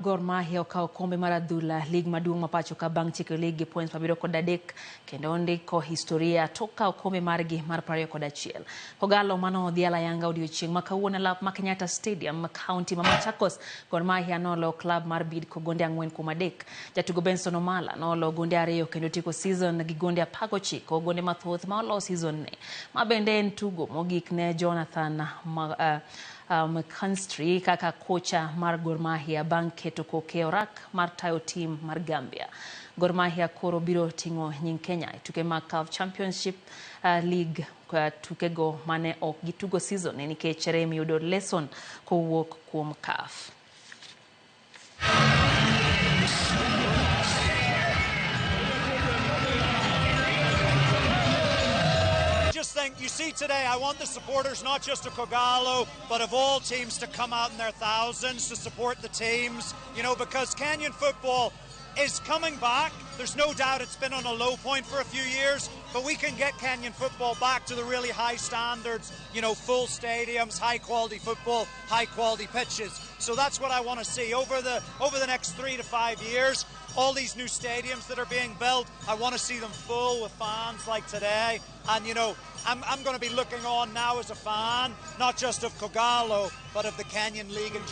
Gor Mahia okawo okombe mar adhula lig maduong' ma pacho ka bang' tieko lig gi points 73 kendo ndiko historia tok kawo okombe margi mar 21. Kogalo mano odhialo ayanga odiochieng' ma kawuono e lap ma Kenyatta Stadium, kaunti ma Machakos. Gor Mahia nolo klab mar Bidco gonde 4-3. Jatugo Benson Omala nolo gonde 2 kendo tieko season gi gonde 19, gonde mathoth ma olo season ni. Ma bende en tugo mogik ne Jonathan McKinstry kaka kocha mar Gor Mahia bang' keto koke e orak mar tayo tim mar Gambia. Gor Mahia koro biro ting'o nying Kenya e tuke mag CAF Championship League tukego mane ok gitugo season ni nikech rem yudo lesson kowuok kuom CAF. Just think, you see today, I want the supporters, not just of Kogalo, but of all teams to come out in their thousands to support the teams, you know, because Kenyan football is coming back. There's no doubt it's been on a low point for a few years, but we can get Kenyan football back to the really high standards, you know, full stadiums, high quality football, high quality pitches. So that's what I want to see over the next 3 to 5 years. All these new stadiums that are being built, I want to see them full with fans like today. And, you know, I'm going to be looking on now as a fan, not just of Kogalo, but of the Kenyan League in